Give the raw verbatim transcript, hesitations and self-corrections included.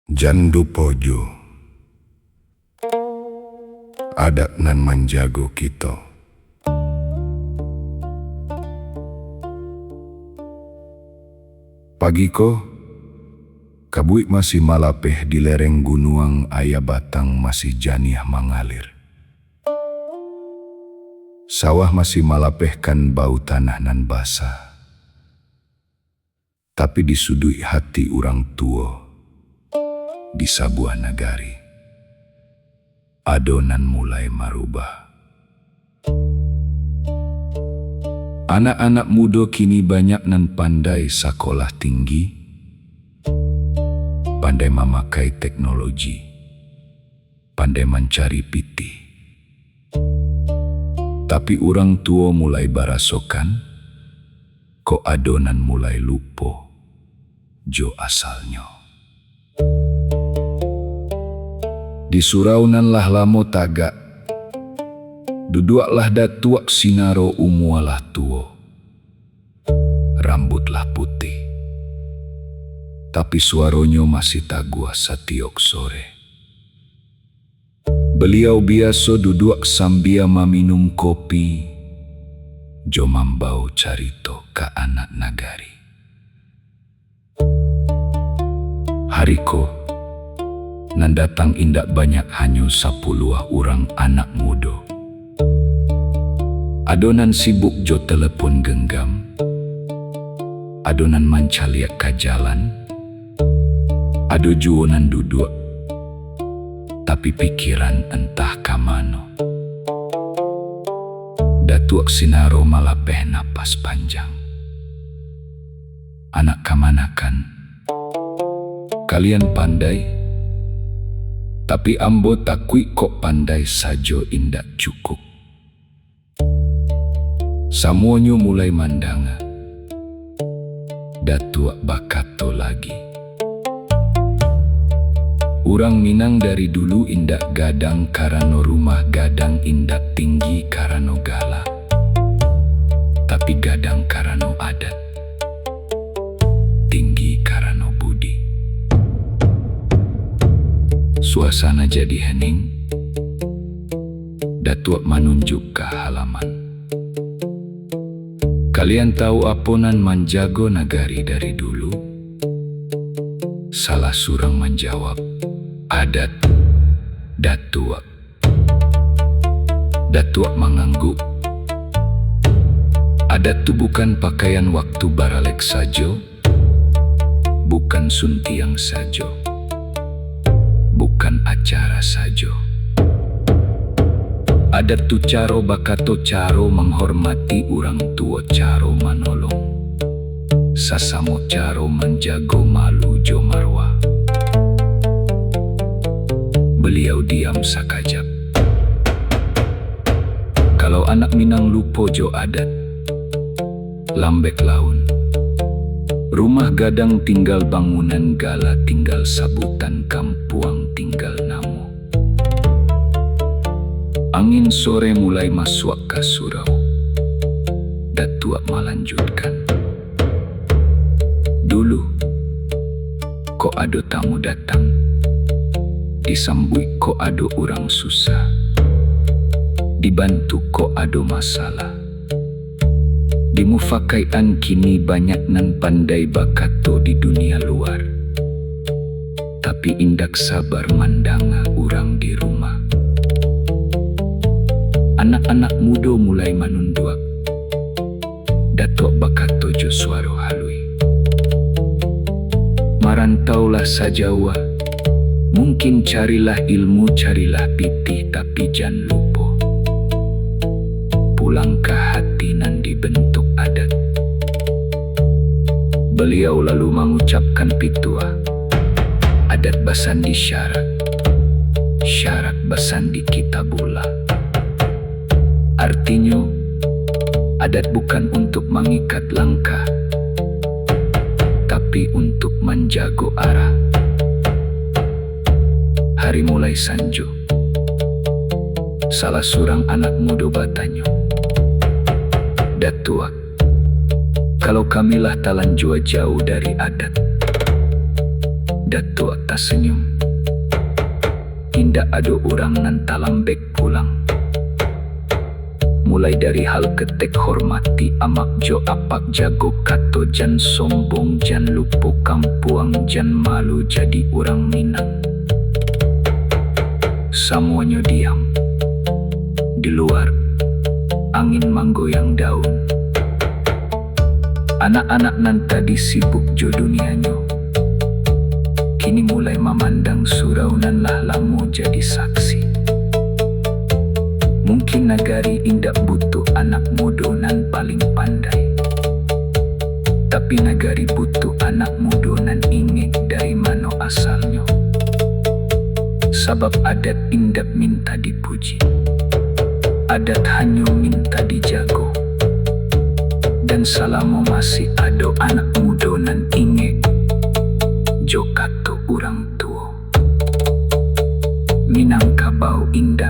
Jan lupo jo, adat nan manjago kito. Pagi ko, kabuik masih malapeh di lereng gunuang, aia batang masih janiah mangalir. Sawah masih malapehkan bau tanah nan basah. Tapi di suduik hati urang tuo, di sabuah nagari, ado nan mulai marubah. Anak-anak mudo kini banyak nan pandai sakolah tinggi, pandai mamakai teknologi, pandai mancari pitih. Tapi urang tuo mulai barasokan, kok ado nan mulai lupo jo asalnyo. Di surau nan lah lamo tagak, duduaklah Datuak Sinaro, umua lah tuo, rambuik lah putiah, tapi suaronyo masih taguah satiok sore. Baliau biaso duduak sambia maminum kopi, jo mambao carito ka anak nagari. Hari ko, nan datang indak banyak, hanyo sapuluah urang anak mudo. Ado nan sibuk jo telepon genggam, ado nan mancaliak ka jalan, ado juo nan duduak, tapi pikiran antah ka mano. Datuak Sinaro malapeh napas panjang. Anak kamanakan, kalian pandai, tapi ambo takuik kok pandai sajo indak cukup. Samuonyo mulai mandanga. Datuak bakato lagi, urang Minang dari dulu indak gadang karano rumah gadang, indak tinggi karano gala, tapi gadang karano adat, tinggi karano budi. Suasana jadi hening. Datuak manunjuk ka halaman. Kalian tahu apo nan manjago nagari dari dulu? Salah surang manjawab, adat, Datuak. Datuak mangangguk. Adat tu bukan pakaian waktu baralek sajo, bukan suntiang sajo, bukan acara sajo. Adat tu caro bakato, caro manghormati urang tuo, caro manolong sasamo, caro manjago malu jo marwah. Baliau diam sakajap. Kalau anak Minang lupo jo adat, lambek laun. Rumah gadang tinggal bangunan, gala tinggal sabutan, kampuang tinggal namo. Angin sore mulai masuak ka surau. Datuak malanjutkan. Dulu, kok ado tamu datang, disambuik kok ado urang susah, dibantu kok ado masalah. Di mufakaikan kini banyak nan pandai bakato di dunia luar, tapi indak sabar mandanga urang di rumah. Anak-anak mudo mulai manunduak. Datuak bakato jo suaro haluih, marantaulah sajauah. Mungkin carilah ilmu, carilah pitih, tapi jan lupo pulang ka hati nan dibentuk adat. Baliau lalu mangucapkan pituah, adat basandi syarak, syarak basandi kitabullah. Artinyo, adat bukan untuk mangikat langkah, tapi untuk manjago arah. Hari mulai sanjo. Salah surang anak mudo batanyo, Datuak, kalau kami lah talanjua jauah dari adat, Datuak tasanyum. Indak ado urang nan talambek pulang. Mulai dari hal ketek hormati amak jo apak, jago kato, jan sombong, jan lupo kampuang, jan malu jadi urang Minang. Samuanyo diam. Di luar, angin manggoyang daun. Anak-anak nan tadi sibuk jo dunianyo, kini mulai mamandang surau nan lah lamo jadi saksi. Mungkin nagari indak butuh anak mudo nan paling pandai, tapi nagari butuh anak mudo nan ingek dari mano asalnyo. Sabab adat indak minta dipuji. Adat hanyo minta dijago. Dan salamo masih ado anak mudo nan ingek jo kato urang tuo, Minangkabau indak